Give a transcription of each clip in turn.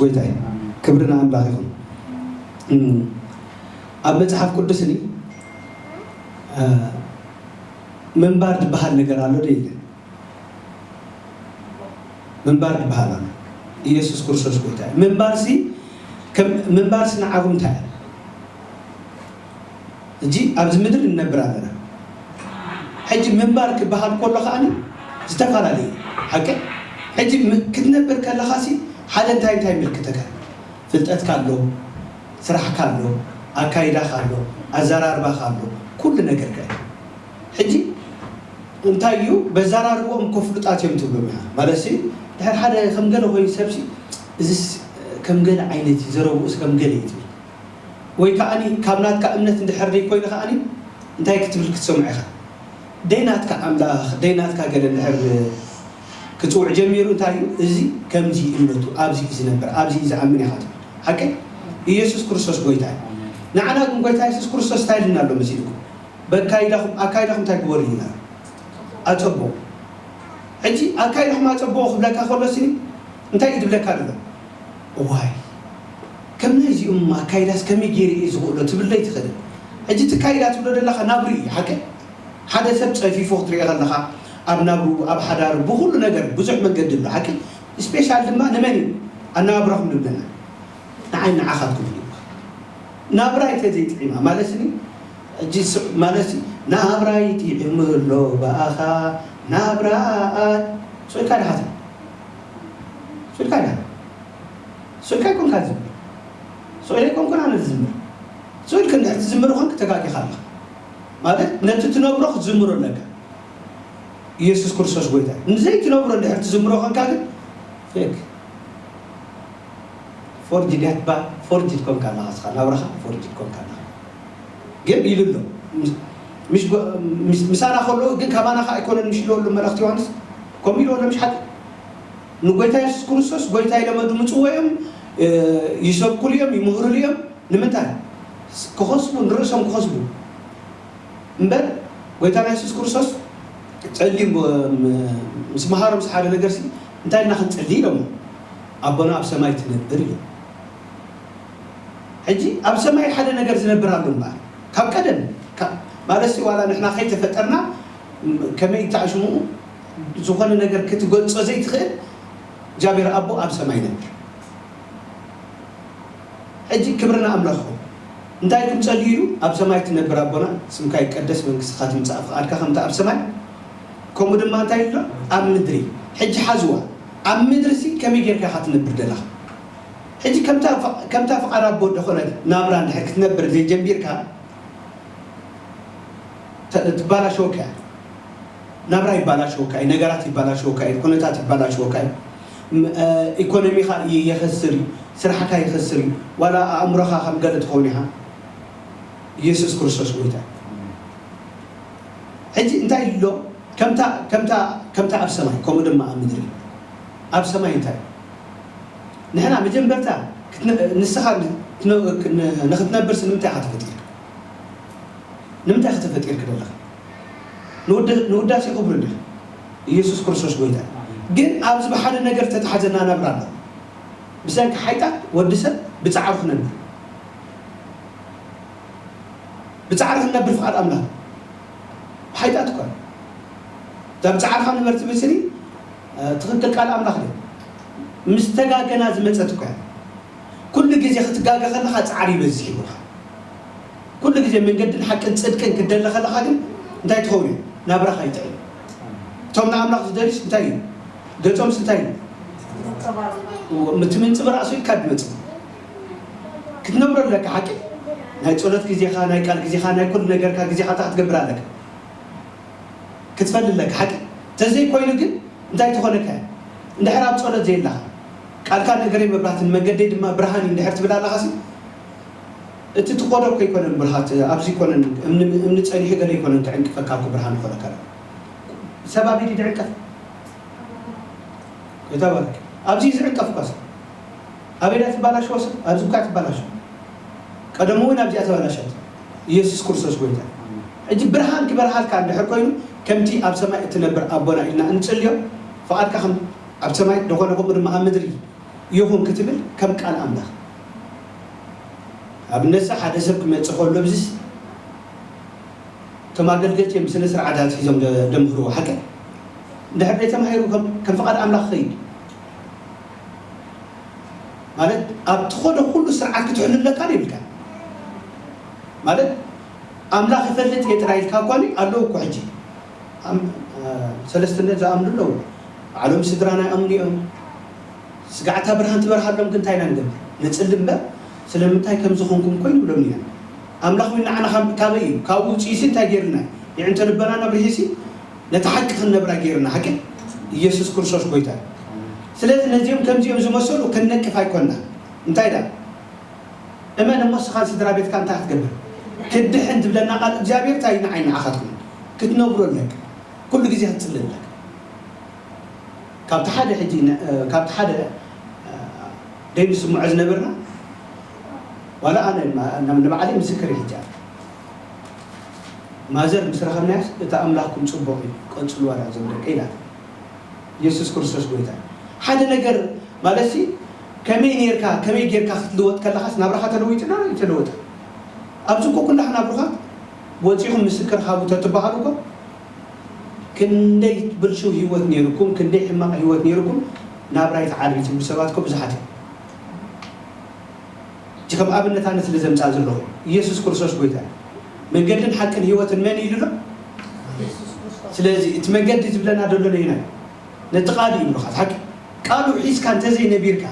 ጎይታይ፣ ክብሪ ንኣምላኽ ይኹን። እም፣ ኣብ መጽሓፍ ቅዱስኒ፣ እ፣ ምንባር ዝበሃል ነገር ኣሎ ዶ የለን? ምንባር ዝበሃል ኣሎ። ኢየሱስ ክርስቶስ ጎይታ እዩ። ምንባርሲ፣ ከም፣ ምንባርሲ ንዓኹም እንታይ እዩ? ሕጂ ኣብዚ ምድሪ ንነብር ኣለና። ሕጂ ምንባር ክበሃል ከሎ ከኣኒ ዝተፈላለዩ፣ ሓቂ? ሕጂ ም-፣ ክትነብር ከለኻሲ ሓደ እንታይ እንታይ ይምልክተካ? ፍልጠትካ ኣሎ፣ ስራሕካ ኣሎ፣ ኣካይዳኻ ኣሎ፣ ኣዘራርባኻ ኣሎ፣ ኩሉ ነገርካ እዩ። ሕጂ እንታይ እዩ? በዘራርብኦም እኮ ፍሉጣት እዮም ትብሎም ኢኻ። ማለትሲ፣ ድሕር ሓደ ከም ገለ ኮይኑ ሰብሲ፣ እዚስ ከም ገለ ዓይነት እዩ፣ ዘረብኡስ ከም ገለ እዩ ትብል። ወይ ከኣኒ ካብ ናትካ እምነት እንድሕር ደይኮይኑ ከኣኒ፣ እንታይ ክትብል ክትሰምዖ ኢኻ? ደይ ናትካ ኣምላኽ፣ ደይ ናትካ ገለ እንድሕር ክጽውዕ ጀሚሩ፣ እንታይ እዩ? እዚ ከምዚ እዩ እምነቱ፣ ኣብዚ እዩ ዝነብር፣ ኣብዚ እዩ ዝኣምን ኢኻ ትብል። ሓቂ? ኢየሱስ ክርስቶስ ጎይታ እዩ። ንዓና ግን ጎይታ የሱስ ክርስቶስ እንታይ ኢልና ኣሎ መሲልኩም? በካይዳኹም፣ ኣካይዳኹም እንታይ ግበሩ ኢልና? ኣጸብቑ። ሕጂ ኣካይዳኹም ኣጸብቑ ክብለካ ከሎ ስኒ እንታይ እዩ ዝብለካ ዘሎ? እዋይ፣ ከም ናይዚኦም ኣካይዳስ ከመይ ገይረ እየ ዝኽእሎ ትብለይ ትኽእል። ሕጂ እቲ ኣካይዳ ትብሎ ዘለኻ ናብሩ እዩ፣ ሓቂ? ሓደ ሰብ ጸፊፉ ክትሪኦ ከለኻ፣ ኣብ ናብሩ፣ ኣብ ሓዳሩ፣ ብኹሉ ነገር ብዙሕ መንገዲ ኣሎ፣ ሓቂ? ስፔሻል ድማ ንመን እዩ? ኣነባብራኹም ንብለና። ንዓይ ንዓኻትኩም እዩ። ናብራይ ተዘይጥዒማ፣ ማለትኒ፣ ሕጂ ስ-፣ ማለትሲ፣ ናብራይ ጥዒሙ ኣሎ ብኣኻ፣ ናብራይ። ስቕ ኢልካ ዲኻ ትብል? ስቕ ኢልካ ዲኻ? ስቕ ኢልካ ኣይኮንካ ዝብል። ስቕ ኢለ ኣይኮንኩን ኣነ ዝዝምር። ስቕ ኢልካ እንድሕር ትዝምር ኾንክ ተጋጊኻ ኣለኻ። ማለት፣ ነቲ ትነብሮ ክትዝምሮ ኣለካ። ኢየሱስ ክርስቶስ ጎይታ እዩ። ንዘይትነብሮ እንድሕር ትዝምሮ ኾንካ ግን፣ ፌክ። ፎርጅድ እያ ትበሃል። ፎርጅድ ኮንካ ኣለኻ እስኻ፣ ናብራኻ ፎርጅድ ኮንካ ኣለኻ። ግን ኢሉ ኣሎ። ምስ፣ ምስ ጎ-፣ ምስ፣ ምሳና ከለዉ ግን ካባና ኸኣ ኣይኮነን ምሽ ኢሉ ኣሎ መልእኽቲ ዮሃንስ። ከምኡ ኢሉ ኣሎ፣ ምሽ ሓቂ? ንጎይታ የሱስ ክርስቶስ ጎይታ ኢሎም ዝምጽዎ እዮም፣ እ፣ ይሰብኩሉ እዮም፣ ይምህሩሉ እዮም። ንምንታይ? ስ-፣ ክኸስቡ፣ ንርእሶም ክኸስቡ። እምበር ጎይታና የሱስ ክርስቶስ ጸልዩ ም-፣ ምስ መሃሮምስ ሓደ ነገርሲ፣ እንታይ ኢልና ክንጽሊ ኢሎሞ? ኣቦና ኣብ ሰማይ ትነብር ኢሎም። ሕጂ ኣብ ሰማይ ሓደ ነገር ዝነብር ኣሎ እምበኣር፣ ካብ ቀደም፣ ካ-፣ ማለትሲ ዋላ ንሕና ከይተፈጠርና፣ ም-፣ ከመይ ተኣሽምኡ ዝኾነ ነገር ክትገልጾ ዘይትኽእል እግዚኣብሔር ኣቦ ኣብ ሰማይ ይነብር። ሕጂ ክብሪ ንኣምላኽ ይኹን። እንታይ ኢልኩም ጸልዩ ኢሉ? ኣብ ሰማይ ትነብር ኣቦና፣ ስምካ ይቀደስ፣ መንግስትኻ ትምጻእ፣ ፍቓድካ ከምቲ ኣብ ሰማይ፣ ከምኡ ድማ እንታይ ኢሉ? ኣብ ምድሪ። ሕጂ ሓዝዋ፣ ኣብ ምድሪሲ ከመይ ጌርካ ኢኻ ትነብር ዘለኻ? ሕጂ ከምታ ፍ-፣ ከምታ ፍቓድ ኣቦ ዝኾነት ናብራ እንድሕር ክትነብር ዘይጀሚርካ፣ ተ-፣ ትባላሸወካ እያ። ናብራ ይባላሸወካ እዩ፣ ነገራት ይባላሸወካ እዩ፣ ኩነታት ይባላሸወካ እዩ። ም-፣ እ፣ ኢኮኖሚኻ ይ-፣ ይኸስር እዩ፣ ስራሕካ ይኸስር እዩ፣ ዋላ ኣእምሮኻ ከም ገለ ትኸውን ኢኻ። ኢየሱስ ክርስቶስ ጎይታ እዩ። ሕጂ እንታይ ኢሉ ኣሎ? ከምታ፣ ከምታ፣ ከምታ ኣብ ሰማይ፣ ከምኡ ድማ ኣብ ምድሪ። ኣብ ሰማይ እንታይ? ንሕና መጀመርታ ክትነ-፣ ንስኻ ን-፣ ን-፣ ንኽትነብርሲ ንምንታይ ኢኻ ተፈጢርካ? ንምንታይ ኢኻ ተፈጢርካ ዘለኻ? ንውድ-፣ ንውዳሴ ክብሩ እንዲኻ። ኢየሱስ ክርስቶስ ጎይታ። ግን ኣብዚ ብሓደ ነገር ዝተታሕዘና ናብራ ኣሎ። ብሰንኪ ሓይጣት ወዲ ሰብ ብጻዕሩ ክነብር። ብጻዕሪ ክንነብር ፍቓድ ኣምላኽ። ሓይጣት እኳ። እዛ ብጻዕርኻ ንበር ትብል ስኒ፣ እ፣ ትኽክል ቃል ኣምላኽ ድዩ? ምስ ተጋገና ዝመጸት እኳ። ኩሉ ግዜ ክትጋገ ከለኻ ጻዕሪ ይበዝሕ ይብልኻ። ኩሉ ግዜ መንገድን ሓቅን ጽድቅን ክትደሊ ከለኻ ግን እንታይ ትኸውን እዩ? ናብራኻ ይጥዕም። እቶም ንኣምላኽ ዝደልዩስ እንታይ እዩ? ገጾምስ እንታይ እዩ? እቲ ምንጽብራቕ ስኢልካ ትመጽእ። ክትነብሮ ኣለካ ሓቂ። ናይ ጸሎት ግዜኻ፣ ናይ ቃል ግዜኻ፣ ናይ ኩሉ ነገርካ ግዜኻ እንታይ ክትገብር ኣለካ? ክትፈሊ ኣለካ ሓቂ። ተዘይኮይኑ ግን እንታይ ትኾነካ? እንድሕር ኣብ ጸሎት ዘየላኻ፣ ቃልካ ነገረይ መብራህትን መገደይ ድማ ብርሃን እዩ እንድሕር ትብል ኣለኻሲ፣ እቲ ትኾዶ እኮ ኣይኮነን ብርሃት፣ ኣብዚ ኣይኮነን እምኒ፣ እምኒ ጸኒሑ ገለ ኣይኮነን ክዕንቅፈካ እኮ ብርሃን ይኾነካ ኣሎ። ሰብ ኣብ ኢዱ ይዕንቀፍ። ይተባረክ። ኣብዚ ዝዕንቀፍ እኳ ሰብ። ኣበይ ድያ ትባላሸዎ ሰብ? ኣብዚ እኳ ትባላሸው። ቀደሙ እውን ኣብዚኣ ተባላሸት። ኢየሱስ ክርስቶስ ጎይታ። ሕጂ ብርሃን ክበርሃልካ እንድሕር ኮይኑ፣ ከምቲ ኣብ ሰማይ እትነብር ኣቦና ኢልና እንጽልዮ፣ ፍቓድካ ከም ኣብ ሰማይ ደኾነ ከምኡ ድማ ኣብ ምድሪ ይኹን ክትብል ከም ቃል ኣምላኽ ኣብነትሲ ሓደ ሰብ ክመጽእ ከሎ ብዝስ እቶም ኣገልገልቲ እዮም ስነ ስርዓት ኣትሒዞም ደምህርዎ ሓቂ እንድሕር ዘይተማሂሩ ከም ፍቓድ ኣምላኽ ክኸይድ ማለት ኣብ ትኸዶ ኩሉ ስርዓት ክትሕሉ ኣለካ ይብልካ ማለት ኣምላኽ ይፈልጥ እየ ጥራይ ኢልካ እኳ ኣለዉ እኮ ሕጂ ሰለስትነት ዝኣምኑ ኣለዉ ባዕሎም ስድራና ይኣምኑ እዮም ስጋዕታ ብርሃን ትበርሃሎም ግን እንታይ ኢና ንገብር ንፅሊ እምበር ስለምንታይ ከም ዝኾንኩም እኮ ይብሎም ኢና ኣምላኽ ውን ንዓና ካበይ እዩ ካብኡ ውፅኢሲ እንታይ ገይርና የዕንተ ልበና ነብርሂሲ ነቲ ሓቂ ክንነብራ ገይርና ሓቂ ኢየሱስ ክርስቶስ ጎይታ እዩ ስለዚ ነዚኦም ከምዚኦም ዝመሰሉ ክንነቅፍ ኣይኮንና እንታይ ዳ እመን እሞ ስኻን ስድራ ቤትካ እንታይ ክትገብር ክድሕን ትብለና ቃል እግዚኣብሔር እንታይ ንዓይ ንዓኻትኩም ክትነብሮ ኣለካ ኩሉ ግዜ ክትፅሊ ኣለካ ካብቲ ሓደ ሕጂ ካብቲ ሓደ ደይንስምዖ ዝነበርና ዋላ ኣነ ንባዕለይ ምስክር ሕጂ ማዘር ምስ ረኸብናያስ እቲ ኣምላኽኩም ፅቡቕ እዩ ቀፅልዋ ዳ እዞም ደቀ ኢላት ኢየሱስ ክርስቶስ ጎይታ ሓደ ነገር ማለትሲ ከመይ ኔርካ ከመይ ጌርካ ክትልወጥ ከለኻስ ናብራኻ ተለዊጡ ዶ ይተለወጠ ኣብዚ እኮ ኩላኽና ብሩኻት ወፂኹም ምስክር ሃቡ ተትበሃሉ እኮ ክንደይ ብልሽው ህይወት ኔርኩም ክንደይ ሕማቕ ህይወት ኔርኩም ናብራይ ተዓርቢ ትብሉ ሰባት እኮ ብዙሓት እዮም እቲ ከም ኣብነት ኣነ ስለ ዘምፃእ ዘለኹ ኢየሱስ ክርስቶስ ጎይታ መንገድን ሓቅን ህይወትን መን ኢሉ ዶ ስለዚ እቲ መንገዲ ዝብለና ዘሎ ነይና ነቲ ቃል እዩ ብሉኻት ሓቂ ቃሉ ሒዝካ እንተዘይነቢርካ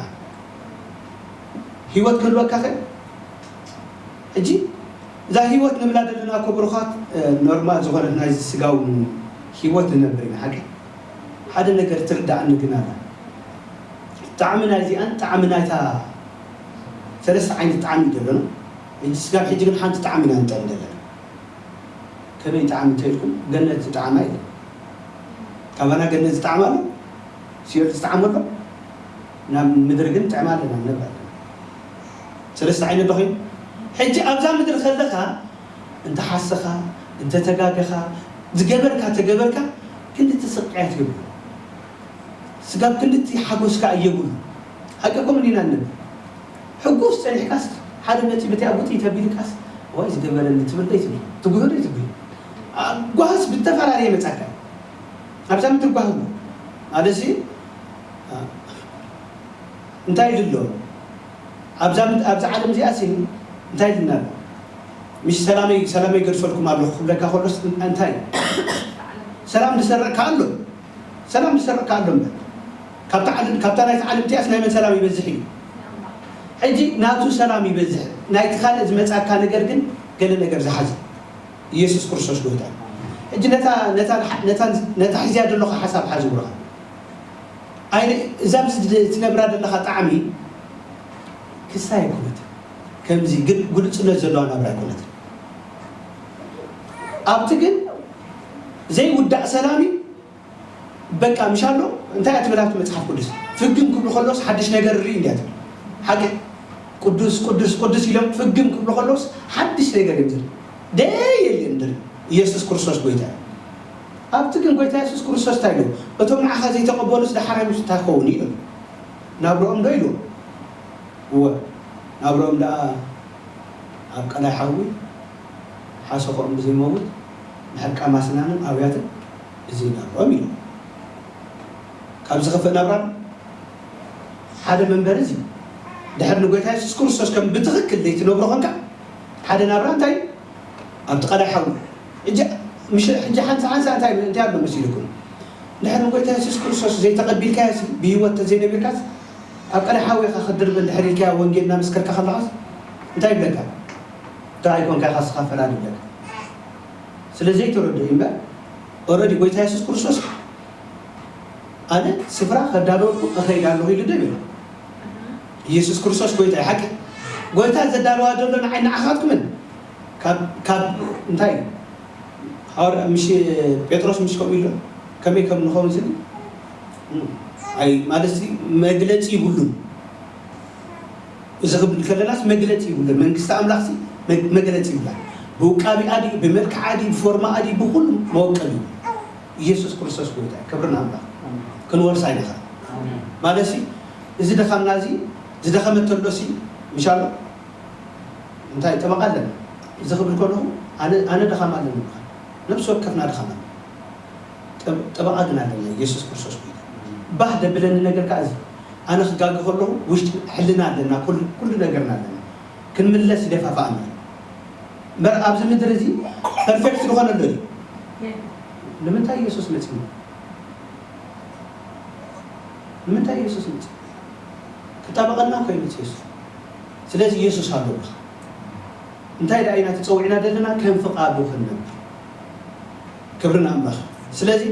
ህይወት ክህልወካ ኸ ሕጂ እዛ ህይወት ንብላ ዘለና እኮ ብሩኻት ኖርማል ዝኾነት ናይ ስጋው ህይወት ንነብር ኢና ሓቂ ሓደ ነገር ትርዳእኒ ግን ኣላ ጣዕሚ ናይዚኣን ጣዕሚ ናይታ ሰለስተ ዓይነት ጣዕሚ እዩ ዘለና ሕጂ ስጋብ ሕጂ ግን ሓንቲ ጣዕሚ ኢና ንጠዕም ዘለና ከመይ ጣዕሚ እንተኢልኩም ገነት ዝጣዕማ ኢለ ካባና ገነት ዝጣዕማ ኣሎ ሲኦል ዝጣዕሙ ኣሎ ናብ ምድሪ ግን ጥዕማ ኣለና ንነብር ኣለና ሰለስተ ዓይነት ዶ ኮይኑ ሕጂ ኣብዛ ምድሪ ከለኻ እንተሓሰኻ እንተተጋገኻ ዝገበርካ ተገበርካ ክንዲ ትስቅያ ትገብር ስጋብ ክንዲ ሓጎስካ እየብሉ ሓቂ ከምኡ ኢና ንብል ሕጉስ ጸኒሕካስ ሓደ መጺ ብትያ ቡጢ ተቢልካስ ዋይ ዝገበረኒ ትብል ዶ ይትብል ትጉህ ዶ ይትብል ጓህስ ብተፈላለየ መጻካ ኣብዛ ምድሪ ጓህ ኣለሲ እንታይ ኢሉ ኣሎ ኣብዛ ዓለም እዚኣ ሲ እንታይ ኢልና ኣሎ ምሽ ሰላመይ ሰላመይ ገድፈልኩም ኣለኹ ክብለካ ከሎስ እንታይ ሰላም ዝሰርዕ ከ ኣሎ ሰላም ዝሰርዕ ከ ኣሎ እምበር ካብታ ዓለም ካብታ ናይታ ዓለም እቲኣስ ናይ መን ሰላም ይበዝሕ እዩ ሕጂ ናቱ ሰላም ይበዝሕ ናይቲ ካልእ ዝመጻካ ነገር ግን ገለ ነገር ዝሓዘ ኢየሱስ ክርስቶስ ጎይታ እዩ ሕጂ ነታ ነታ ነታ ሒዝያ ዘለኹ ሓሳብ ሓዚ ብረኻ ኣይ እዛ ትነብራ ዘለኻ ጣዕሚ ክሳ ኣይኮነትን ከምዚ ግልፅነት ዘለዋ ናብራ ኣይኮነትን ኣብቲ ግን ዘይውዳእ ሰላም እዩ በቃ ምሽ ኣሎ እንታይ እያ ትብል ኣብቲ መፅሓፍ ቅዱስ ፍግም ክብሉ ከሎስ ሓድሽ ነገር ርኢ እንዲያ ትብል ሓቂ ቅዱስ ቅዱስ ቅዱስ ኢሎም ፍግም ክብሉ ከሎስ ሓድሽ ነገር እዮም ዝርኢ ደይ የለን ዝርኢ ኢየሱስ ክርስቶስ ጎይታ እዩ ኣብቲ ግን ጎይታ የሱስ ክርስቶስ እንታይ ኢሉ እቶም ንዓኻ ዘይተቐበሉስ ደሓራይ ምስ እንታይ ክኸውን እዩ ናብርኦም ዶ ኢሉ እወ ናብርኦም ደኣ ኣብ ቀላይ ሓዊ ሓሰኾኦም ብዘይመውት ንሕርቃ ማስናንን ኣብያትን እዚ ናብርኦም ኢሉ ካብ ዝኸፍእ ናብራ ሓደ መንበሪ እዚ ድሕር ንጎይታ የሱስ ክርስቶስ ከም ብትኽክል ዘይትነብሮ ኮንካ ሓደ ናብራ እንታይ ኣብቲ ቀላይ ሓዊ ሕጂ ምሽ ሕጂ ሓንሳ ሓንሳ እንታይ እንታይ ኣሎ መሲልኩም ድሕሪ ጎይታ የሱስ ክርስቶስ ዘይተቐቢልካዮሲ ብህይወት ተዘይነቢርካስ ኣብ ቀላይ ሓዊ ኢኻ ክትድርበ እንድሕር ኢልካዮ ወንጌል እናመስከርካ ከለኻስ እንታይ ይብለካ እንታይ ኣይኮንካ ኢኻ ስኻ ፈላል ይብለካ ስለ ዘይተረድኡ እምበር ኦረዲ ጎይታ የሱስ ክርስቶስ ኣነ ስፍራ ከዳለወልኩም እኸይድ ኣለኹ ኢሉ ዶ ይብል ኢየሱስ ክርስቶስ ጎይታ እዩ ሓቂ ጎይታ ዘዳለዋ ዘሎ ንዓይ ንዓኻትኩምን ካብ ካብ እንታይ ሓዋርያ ምሽ ጴጥሮስ ምሽ ከምኡ ኢሎ ከመይ ከም ንኸውን ስኒ ኣይ ማለት መግለፂ ይብሉን እዚ ክብል ከለናስ መግለፂ ይብሉ መንግስቲ ኣምላኽሲ መግለፂ ይብላ ብውቃቢኣ ድዩ ብመልክዓ ድዩ ብፎርማኣ ድዩ ብኩሉ መወቀል እዩ ኢየሱስ ክርስቶስ ጎይታ ክብርን ኣምላኽ ክንወርሳ ይንኽእል ማለትሲ እዚ ደኻምና እዚ ዝደኸመ ተሎሲ ምሻሎ እንታይ ጠበቓ ኣለና? እዚ ክብል ከለኹ ኣነ ኣነ ደኻም ኣለኒ። ነብሲ ወከፍና ደኻም ኣለና። ጠብ- ጠበቓ ግን ኣለና፣ ኢየሱስ ክርስቶስ ጎይታ። ባህ ደብለኒ ነገር ከኣ እዚ ኣነ ክጋገ ከለኹ ውሽጢ ሕልና ኣለና፣ ኩሉ ኩሉ ነገርና ኣለና። ክንምለስ ይደፋፍኣና። እምበር ኣብዚ ምድሪ እዚ ፐርፌክት ዝኾነ ኣሎ እዩ። ንምንታይ ኢየሱስ መጺኡ? ንምንታይ ኢየሱስ መጺኡ? ክጣበቐልና እኮ እዩ መጺኡ ኢየሱስ። ስለዚ ኢየሱስ ኣሎ ብኻ። እንታይ ደኣ ኢና ተጸዊዕና ዘለና? ከም ፍቓዱ ክንነብር። ክብሪ ንኣምላኽ። ስለዚ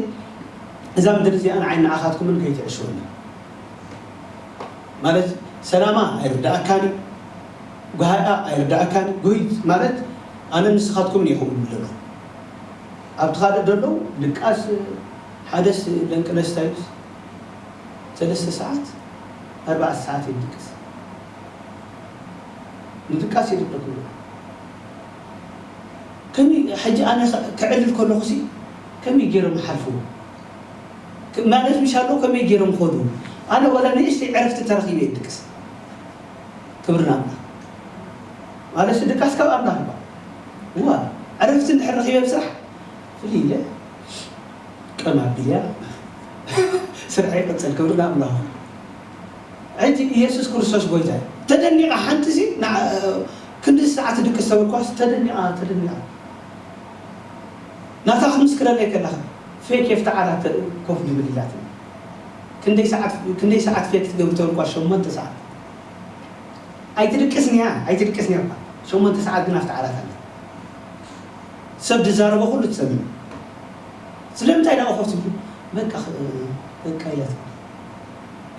እዛ ምድሪ እዚኣ ንዓይ ንዓኻትኩምን ከይትዕሽወና። ማለት ሰላማ ኣይርዳእካን እዩ፣ ጓሃኣ ኣይርዳእካን እዩ። ጉሂት ማለት ኣነ ንስኻትኩምን እየ ከምኡ ዝብል ዘለኹ። ኣብቲ ካልእ ዘሎ ድቃስ ሓደስ ደንቅነስታ እዩ። ሰለስተ ሰዓት ኣርባዕተ ሰዓት ይድቅስ። ንድቃስ ይድቅስ። ከመይ ሕጂ ኣነ ከ- ከዕልል ከለኹሲ ከመይ ገይሮም ሓልፍዎ? ክ- ማለት ምሻሎ ከመይ ገይሮም ኸዱ? ኣነ ወላ ንእሽተይ ዕረፍቲ ተረኺበ ይድቅስ። ክብሪ ንኣምላኽ። ማለት ድቃስ ካብ ኣምላኽ ይባል። እዋ ዕረፍቲ እንድሕር ረኺበ ብስራሕ ፍልይ ኢለ ቀም ኣቢልያ ስራሕ ይቕጽል። ክብሪ ንኣምላኽ። ሕጂ ኢየሱስ ክርስቶስ ጎይታ እዩ። ተደኒቓ ሓንቲ ሲ ንዓ- ክንዲ ሰዓት ድቅስ ተበልኳስ ተደኒቓ ተደኒቓ ናታ ክምስክረለይ ከለኻ ፌክ የፍታ ዓራት ኮፍ ድብል ኢላትኒ። ክንደይ ሰዓት ክንደይ ሰዓት ፌክ ትገብር ተበልኳስ ሸሞንተ ሰዓት። ኣይትድቅስን እያ ኣይትድቅስን እያ እኳ። ሸሞንተ ሰዓት ግን ኣብቲ ዓራት ኣለ። ሰብ ዝዛረቦ ኩሉ ትሰምዕ። ስለምንታይ ደኣ ኮፍ ትብሉ? በቃ ኽ- በቃ ኢላ ትብል።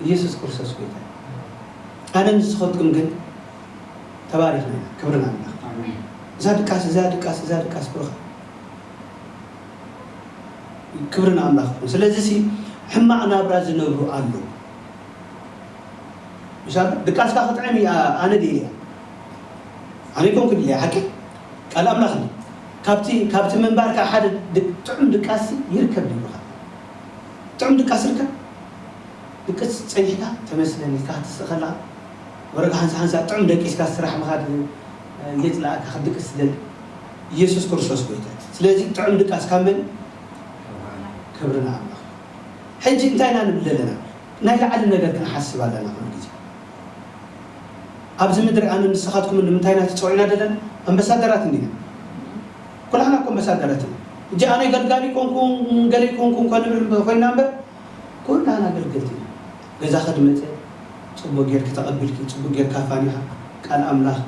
ኢየሱስ ክርስቶስ ጎይታ። ኣነ ንስኸትኩም ግን ተባሪኽና ኢና። ክብሪ ንኣምላኽ። እዛ ድቃስ እዛ ድቃስ እዛ ድቃስ ብሩኻ ክብሪ ንኣምላኽ ይኹን። ስለዚ ሲ ሕማቕ ናብራ ዝነብሩ ኣለዉ። ምሻ ድቃስካ ክጥዕም እያ ኣነ ደልያ ኣነ ይኮንኩ ድልያ ሓቂ ቃል ኣምላኽ እዩ። ካብቲ ካብቲ ምንባርካ ሓደ ድ- ጥዑም ድቃስ ይርከብ ይብሉኻ። ጥዑም ድቃስ ይርከብ። ድቅስ ጸኒሕካ ተመስለን ኢልካ ክትስእ ከለኻ ወረጋ ሓንሳ ሓንሳ ጥዑም ደቂስካ ስራሕ ምኻድ የጽላእካ ክትድቅስ ትደሊ። ኢየሱስ ክርስቶስ ጎይታ። ስለዚ ጥዑም ድቃስ ካብ መን? ክብሪ ንኣምላኽ። ሕጂ እንታይ ኢና ንብል ዘለና? ናይ ላዕሊ ነገር ክንሓስብ ኣለና ኩሉ ግዜ። ኣብዚ ምድሪ ኣነ ንስኻትኩም ንምንታይ ኢና ተጸዊዕና ዘለና? ኣምባሳደራት እንዲና። ኩላህና እኮ ኣምባሳደራት ኢና። ሕጂ ኣነ ገልጋሊ ኮንኩን ገለ ኮንኩን እኳ ንብል ኮይና እምበር ኩላህና ኣገልገልቲ ኢና። ገዛኺ ድመጸ ጽቡቅ ጌርኪ ተቐቢልኪ ጽቡቅ ጌርካ ፋኒኻ ቃል ኣምላኽ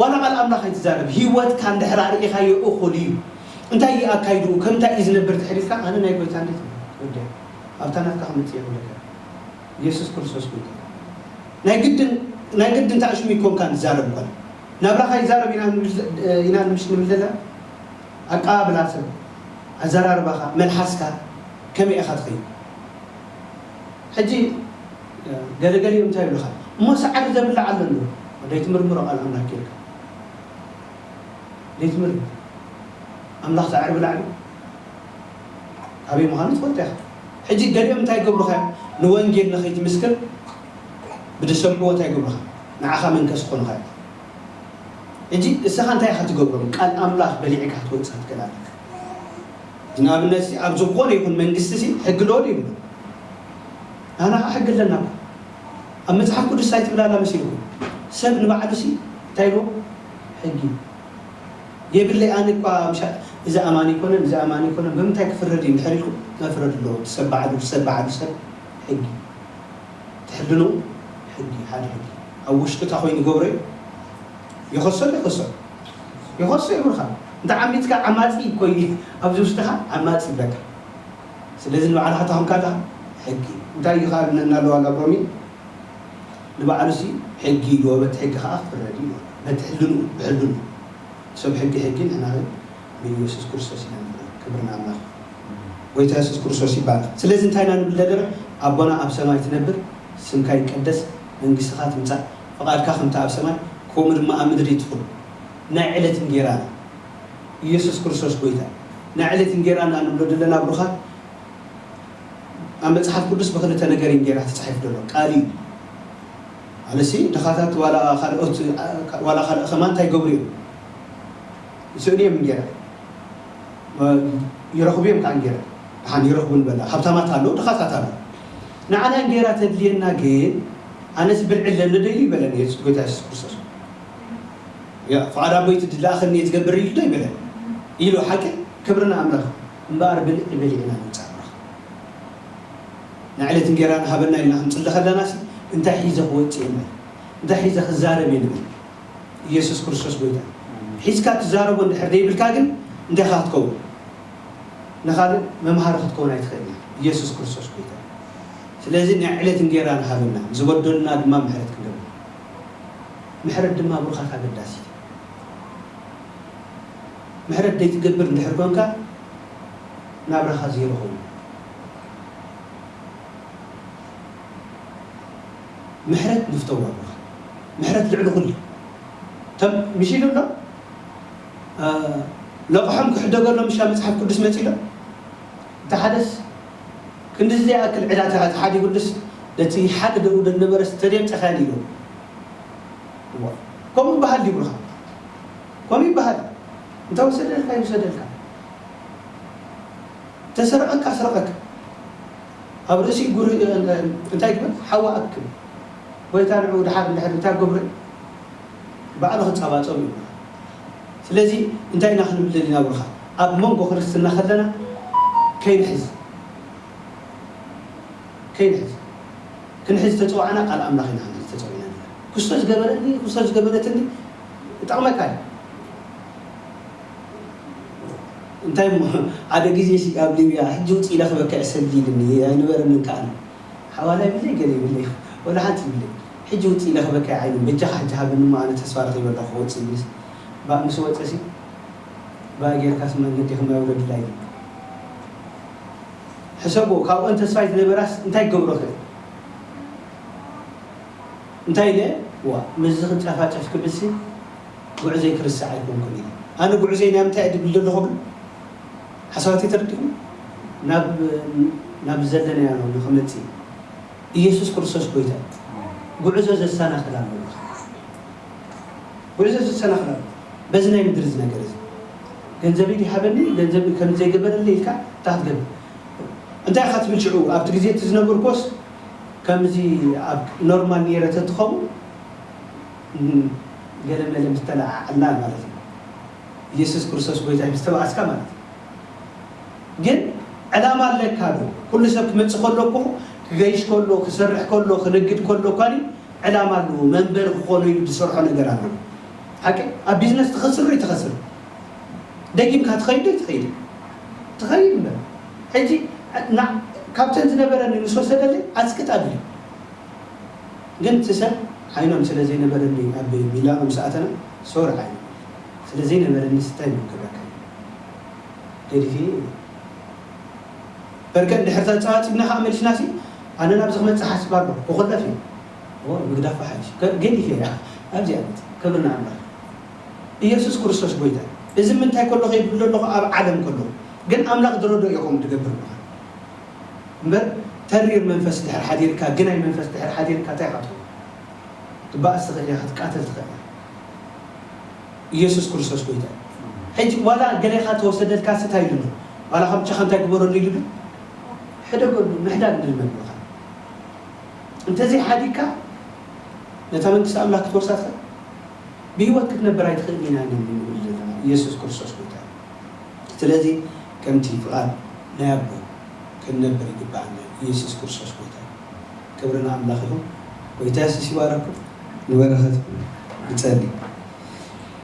ዋላ ቃል ኣምላኽ ኣይትዛረብ። ህይወትካ እንድሕር ኣርእኻዮ እኹል እዩ። እንታይ እዩ ኣካይድኡ ከም እንታይ እዩ ዝነብር ድሕር ኢልካ ኣነ ናይ ጎይታ እንዴት ወደ ኣብታ ናትካ ክመጽእ ይኽእለካ ኢየሱስ ክርስቶስ ጎይታ ናይ ግድን ናይ ግድን ተኣሽሙ ይኮንካ ንዛረብ እኳ ናብራኻ ይዛረብ ኢና ንብል- ኢና ንምሽ ንብል ዘለና ኣቀባብላ ሰብ ኣዘራርባኻ መልሓስካ ከመይ ኢኻ ትኸይድ ሕጂ ገለገሊኦም እንታይ ይብሉኻ እሞ ሰዓሪ ዘብላዕ ኣሎ እንዶ ደይትምርምሮ ቃል ኣምላክ ጌርካ ደይትምርምር ኣምላኽ ሰዓሪ ብላዕ ኣበይ ምዃኑ ትፈልጦ ኢኻ ሕጂ ገሊኦም እንታይ ይገብሩኻ ንወንጌል ንኸይትምስክር ብድሰምዕዎ እንታይ ይገብሩኻ ንዓኻ መንከስ ክኾኑኻ ሕጂ እስኻ እንታይ ኢኻ ትገብሮም ቃል ኣምላኽ በሊዕካ ክትወፅእ ክትክእል ኣለካ ንኣብነት ኣብ ዝኾነ ይኹን መንግስቲ ሕጊ ሎድ ይብሉ ኣና ሕጊ ኣለና ኣብ መፅሓፍ ቅዱስ ኣይትብላላ መሲልኩም ሰብ ንባዕሉ ሲ እንታይ ኢልዎ ሕጊ የብለይ ኣነ እኳ ምሻ እዚ ኣማኒ ይኮነን እዚ ኣማኒ ይኮነን ብምንታይ ክፍረድ እዩ እንድሕር ኢልኩም መፍረድ ኣለዎ ሰብ ባዕሉ ሰብ ባዕሉ ሰብ ሕጊ ትሕልኑ ሕጊ ሓደ ሕጊ ኣብ ውሽጡ እታ ኮይኑ ገብሮ እዩ ይኸሶ ይኸሶ ይኸሶ ይብልካ እንተ ዓሚፅካ ዓማፂ እኮ ኣብዚ ውሽጥኻ ዓማፂ ይብለካ ስለዚ ንባዕልኻ ታኹንካ ኣለኻ ሕጊ እንታይ እዩ ካብ ነናለዋ ናብ ሮሚ ንባዕሉ ሲ ሕጊ ይልዎ በቲ ሕጊ ከዓ ክፍረድ እዩ በቲ ሕልኑ ብሕልኑ ሰብ ሕጊ ሕጊ ንሕና ግን ብኢየሱስ ክርስቶስ ኢና ንፍረድ ክብሪ ንኣምላኽ ጎይታ የሱስ ክርስቶስ ይባረክ ስለዚ እንታይ ኢና ንብል ዘለና ኣቦና ኣብ ሰማይ ትነብር ስምካ ይቀደስ መንግስትኻ ትምፃእ ፍቓድካ ከምቲ ኣብ ሰማይ ከምኡ ድማ ኣብ ምድሪ ትኹን ናይ ዕለት እንጌራና ኢየሱስ ክርስቶስ ጎይታ ናይ ዕለት እንጌራና ንብሎ ዘለና ብሩኻት ኣብ መፅሓፍ ቅዱስ ብክልተ ነገር እንጌራ ተፃሒፉ ዘሎ ቃል እዩ ኣነሲ ድኻታት ዋላ ካልኦት ዋላ ካልእ ከማን እንታይ ይገብሩ እዮም? ይስእኑ እዮም እንጌራ። ይረኽቡ እዮም ከዓ እንጌራ። ደሓን ይረኽቡ ንበላ። ሃብታማት ኣለዉ፣ ድኻታት ኣለዉ። ንዓና እንጌራ ተድልየና ግን ኣነሲ ብልዒ ኣለኒ ዶ ኢሉ ይበለኒ የሱስ፣ ጎይታ የሱስ ክርስቶስ። ያ፣ ፍቓድ ኣቦይ እቲ ዝለኣኸኒ እየ ዝገብር ኢሉ ዶ ይበለኒ? ኢሉ ሓቂ ክብሪ ንኣምላኽ። እምበኣር ብልዒ በሊዕና ንምጻእ ኣምላኽ። ንዕለት እንጌራ ንሃበና ኢልና ክንጽሊ ከለናሲ እንታይ ሒዘ ክወጽእ እየ ንብል? እንታይ ሒዘ ክዛረብ እየ ንብል? ኢየሱስ ክርስቶስ ጎይታ። ሒዝካ ትዛረቦ እንድሕር ዘይብልካ ግን እንታይ ኢኻ ክትከውን? ንኻልእ መምሃሪ ክትከውን ኣይትኽእልን ኢኻ። ኢየሱስ ክርስቶስ ጎይታ። ስለዚ ናይ ዕለት እንጌራ ንሃበና፣ ዝበደሉና ድማ ምሕረት ክንገብር። ምሕረት ድማ ብሩኻት ኣገዳሲት። ምሕረት ዘይትገብር እንድሕር ኮንካ ናብራኻ ዜሮ ኸውን። ምሕረት ንፍተዋ ብሩኻት። ምሕረት ልዕሊ ኩሉ። እቶም ምሽ ኢሉ ኣሎ፣ አ፣ ለቕሖም ክሕደገሎም ምሻ መጽሓፍ ቅዱስ መጺኡ ኣሎ። እቲ ሓደስ ክንድዚ ዘይኣክል ዕዳ ተሓዲጉሉስ ነቲ ሓደ ደኡ ደነበረስ ተደምጸኻኒ ኢሉ። እዋ፣ ከምኡ ይበሃል ድዩ ብሩኻ? ከምኡ ይበሃል። እንተ ወሰደልካ ይውሰደልካ። ተሰረቐካ ኣስረቐካ። ኣብ ርእሲ ጉሪ-፣ እንታይ ግበር? ሓዋ ኣክብ። ጎይታ ንዕኡ ድሓር እንድሕር እንታይ ክገብሮ እዩ? ባዕሉ ክጻባጸብ እዩ። ስለዚ እንታይ ኢና ክንብል ደሊና ብሩኻ? ኣብ መንጎ ክርስትና ከለና ከይንሕዝ። ከይንሕዝ። ክንሕዝ ተጸዋዕና ቃል ኣምላኽ ኢና ክንሕዝ ተጸዊዕና ነና። ክስቶ ዝገበረኒ፣ ክስቶ ዝገበረትኒ ይጠቕመካ እዩ። እንታይ እሞ ሓደ ግዜ ሲ ኣብ ሊብያ ሕጂ ውጽእ ኢለ ክበካ እየ ሰሊልኒ ኣይነበረንን ከኣ። ሓዋላ ይብለይ ገለ ይብለይ ወላ ሓንቲ ይብለይ። ሕጂ ውጽእ ኢለ ክበካ እየ ዓይኑ በጃኻ ሕጂ ሃበኒ እሞ ኣነ ተስፋ ረኺበ ኣለኹ ክወጽእ ኢሉስ። ባእ ምስ ወጸ ሲ ባእ ጌርካስ መንገዲ ከማይ ውረድላ ኢሉ። ሕሰቦ፣ ካብኦን ተስፋይ ዝነበራስ እንታይ ክገብሮ ክእል? እንታይ ኢለ? ዋ፣ ምስዚ ክጨፋጨፍ ክብልሲ ጉዕዘይ ክርስዕ ኣይኮንኩን ኢለ። ኣነ ጉዕዘይ ናይ ምንታይ እየ ድብል ዘለኹ ግን? ሓሳባተይ ተረዲእኩም? ናብ፣ ናብ ዘለናዮ ንኽመጽእ ኢየሱስ ክርስቶስ ጎይታ እዩ። ጉዕዞ ዘሰናኽል ኣሎ። ጉዕዞ ዘሰናኽል ኣሎ። በዚ ናይ ምድሪ እዚ ነገር እዚ ገንዘብ ይሃበኒ፣ ገንዘብ ከም ዘይገበረለይ ኢልካ እንታይ ክትገብር? እንታይ ኢኻ ትብል ሽዑ? ኣብቲ ግዜ እቲ ዝነበርኩስ ከምዚ ኣብ ኖርማል ነይረ ተትኸውን፣ እም፣ ገለ መለ ምስ ተለዓዓልና ማለት እዩ። ኢየሱስ ክርስቶስ ጎይታ እዩ፣ ምስ ተባኣስካ ማለት እዩ። ግን ዕላማ ኣለካ ዶ? ኩሉ ሰብ ክመጽእ ከሎ እኮ፣ ክገይሽ ከሎ፣ ክሰርሕ ከሎ፣ ክነግድ ከሎ እኳ ዕላማ ኣለዎ። መንበሪ ክኾኖ ኢሉ ዝሰርሖ ነገር ኣለዎ። ሓቂ ኣብ ቢዝነስ ትኸስር ዶ ይትኸስር? ደጊምካ ትኸይድ ዶ ይትኸይድ? ትኸይድ እምበር። ሕጂ ና-፣ ካብተን ዝነበረኒ ምስ ወሰደለይ ኣጽቅጥ ኣብለይ። ግን እቲ ሰብ ዓይኖም ስለ ዘይነበረኒ ኣብ ሚላኖ ምስ ኣተና ሶሪ ዓይኖም ስለ ዘይነበረኒ ስታይ ምክረካ ገዲፈ በርከ እንድሕር ተጻዋጺብና ከዓ መሊስና ሲ ኣነ ናብዚ ክመጽእ ሓስብ ኣለኹ ክኹለፍ እዩ። ኦ፣ ምግዳፍ ሓይሽ ገዲፈ እያ። ኣብዚ ኣመት ክብርና ኣምላኽ ኢየሱስ ክርስቶስ ጎይታ። እዚ ምንታይ ከሎ ከይብል ኣለኹ ኣብ ዓለም ከሎ ግን ኣምላኽ ዝረዶ ኢኹም ትገብር ምዃን እምበር ተሪር መንፈስ ድሕር ሓዲርካ ግናይ መንፈስ ድሕር ሓዲርካ እንታይ ኢኻ ትኸውን? ትበኣስ ትኽእል ኢኻ ክትቃተል ትኽእል ኢኻ። ኢየሱስ ክርስቶስ ጎይታ እዩ። ሕጂ ዋላ ገሌኻ ተወሰደልካ ስታይ ኢሉ ዋላ ከም ቻኻ እንታይ ግበረሉ ኢሉ ሕደገሉ ምሕዳግ ንልመድ ኢኻ። እንተዘይ ሓዲግካ ነታ መንግስቲ ኣምላኽ ክትወርሳ ትኽእል ብህይወት ክትነብር ኣይትኽእል ኢና ንብል ዘለና ኢየሱስ ክርስቶስ ጎይታ እዩ። ስለዚ ከምቲ ፍቓድ ናይ ኣቦ ክንነብር ይግባኣና። ኢየሱስ ክርስቶስ ጎይታ እዩ። ክብሪ ንኣምላኽ ይኹን። ጎይታ የሱስ ይባረኩም። ንበረኸት ንጸሊ።